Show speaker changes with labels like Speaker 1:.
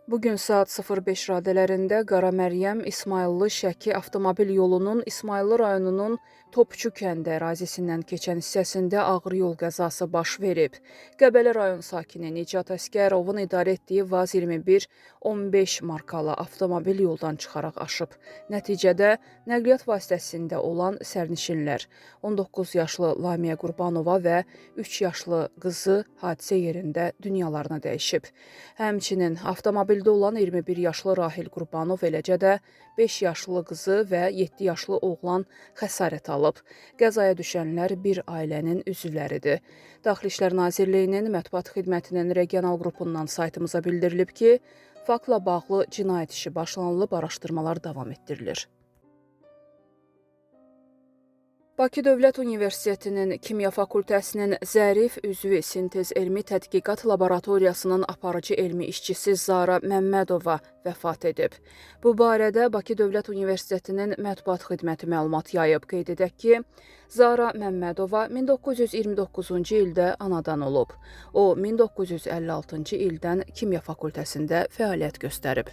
Speaker 1: Bugün saat 05 radələrində Qara Məryəm İsmayıllı Şəki avtomobil yolunun İsmayıllı rayonunun Topçu kəndi ərazisindən keçən hissəsində ağır yol qəzası baş verib. Qəbələ rayon sakini Nicat Əsgərovun idarə etdiyi VAZ 2115 markalı avtomobil yoldan çıxaraq aşıb. Nəticədə nəqliyyat vasitəsində olan sərnişinlər 19 yaşlı Lamiyə Qurbanova və 3 yaşlı qızı hadisə yerində dünyalarını dəyişib. Həmçinin avtomobildə olan 21 yaşlı Rahil Qurbanov, eləcə də 5 yaşlı qızı və 7 yaşlı oğlan xəsarət alıb. Qəzaya düşənlər bir ailənin üzvləridir. Daxili İşlər Nazirliyinin mətbuat xidmətinin regional qrupundan saytımıza bildirilib ki, faktla bağlı cinayət işi başlanılıb, araşdırmalar davam etdirilir. Bakı Dövlət Universitetinin Kimya Fakültəsinin Zərif Üzvü Sintez Elmi Tədqiqat Laboratoriyasının aparıcı elmi işçisi Zara Məmmədova vəfat edib. Bu barədə Bakı Dövlət Universitetinin mətbuat xidməti məlumat yayıb. Qeyd edək ki, Zara Məmmədova 1929-cu ildə anadan olub. O, 1956-cı ildən Kimya Fakültəsində fəaliyyət göstərib.